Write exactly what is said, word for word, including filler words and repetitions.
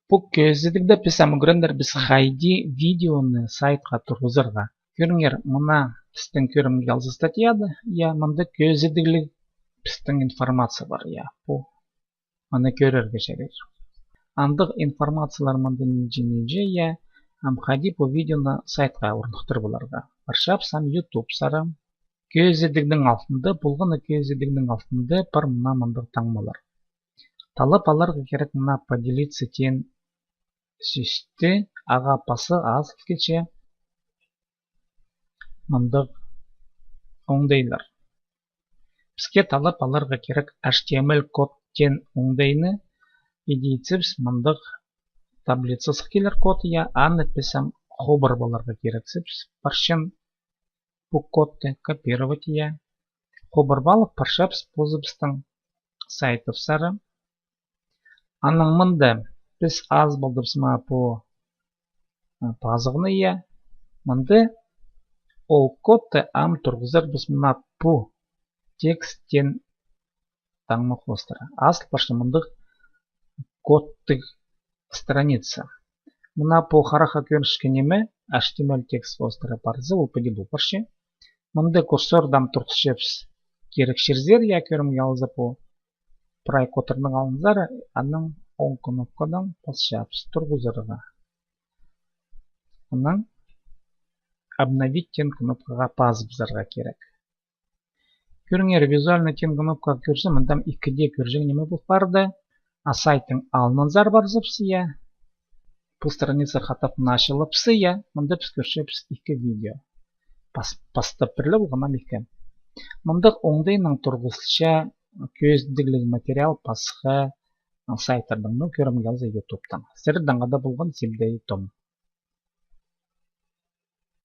Пу кӧзідігде піс ам ӱгренербіс хайди видеоны сайтха турғызарға. Кӧріңер, мына пістің кӧрімге алза статьяда, я, мында кӧзідігліг пістің информация пар, я, пу. Мыны кӧрерге чарир. Андағ информациялар мында нинҷе-нинҷе, я, ам хайди пу видеоны сайтха орныхтырып аларға. Парчабыс ам YouTube сари. Кӧзідігнің алтында, полған на кӧзідігнің алтында пар мына мындағ таңмалар. Талап аларға кирек мына поделиться теен сӧсті, ағаа паза азыл килче мындағ оңдайлар. Піске талап аларға кирек H T M L код теен оңдайны, иди итсебіс, мындағ таблица сых килер код, я, аны піс ам хобыр поларға кирексібіс. Парчан пу кодты копировать, я. Хобыр полып, парчабыс позыбыстың сайтыбыс сари. Анаң мында піс азып алдыбыс мына пу, а, пазығны, я. Мында ол кодты ам турғызарбыс мына пу текст теен таңма хоостыра. Азыл парча мындағ кодтығ страница. Мына пу харахха кӧрінчеткен ниме, H T M L текст хоостыра парза, ол піди пол парча. Мында курсорды ам турғысчабыс кирек чирзер, я, кӧрімге алза пу прай кодтарның алнынзар, анаң оң кнопкадаң пасчабыс турғызарға. Анаң обновить теен кнопкаға пазыбызарға кирек. Кӧріңер, визуально теен кнопка кӧрзе, мында ам ікі дее кӧрҷең ниме пол парды, а сайттың алнынзар парзабыс, я. Пу страница хатап началыбыс, я, мында піс кӧрчебіс ікі видео. Пас-, пастап пір ле полған, ам ікі. Мындағ оңдайнаң турғысча кӧзідігліг материал пасха сайттардаң, ну, кӧрімге алза ютубтаң. Сірердең хада полған Сибдей Том.